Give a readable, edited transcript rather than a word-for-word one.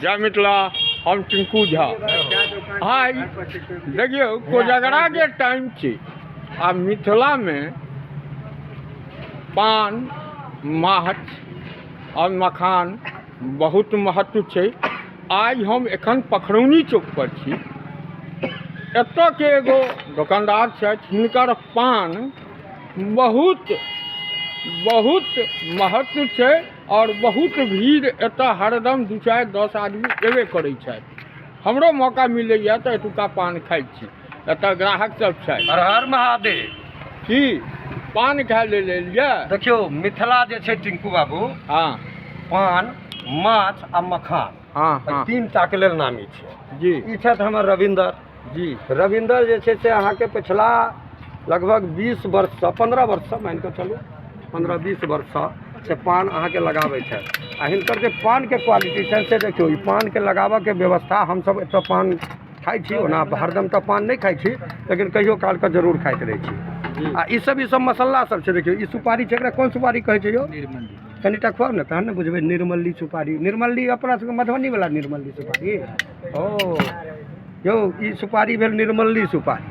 जय मिथिला। हम टिंकू झा। आइ देखियौ, कोजगराके टाइम छै आ मिथिलामे पान, माछ आओर मखान बहुत महत्व छै। आइ हम एखन पखरौनी चौक पर छी। एतऽके एगो दोकानदार छथि, हिनकर पान बहुत बहुत महत्व छै आओर बहुत भीड़ एतऽ हरदम 2, 4, 10 आदमी एबे करै छथि। हमरो मौका मिलैए तऽ एतुका पान खाइ छी। एतऽ ग्राहक सब छथि। हर हर महादेव। की पान खाय लेल एलियै? देखियौ, मिथिला जे छै टिंकू बाबू, पान, माछ आ मखान, एहि तीन टा के लेल नामी छै। ई छथि हमर रविंदर। रविंदर जे छै से अहाँके पछिला लगभग 20 वर्षसँ, 15 वर्षसँ, मानि कऽ चलू 15-20 वर्षसँ से पान अहाँके लगाबै छथि। आ हिनकर जे पानके क्वालिटी छनि से देखियौ। ई पानके लगाबऽके व्यवस्था, हमसभ एतऽ पान खाइ छी, ओना हरदम तऽ पान नहि खाइ छी, लेकिन कहियो कालके जरूर खाइत रहै छी। आ ई सब मसाला सब छै। देखियौ, ई सुपारी छै। एकरा कोन सुपारी कहै छै यौ? कनिटा खुआउ ने, तहन ने बुझबै। निर्मली सुपारी। निर्मली अपना सबके मधुबनी वाला निर्मली सुपारी। ओ यौ, ई सुपारी भेल निर्मली सुपारी।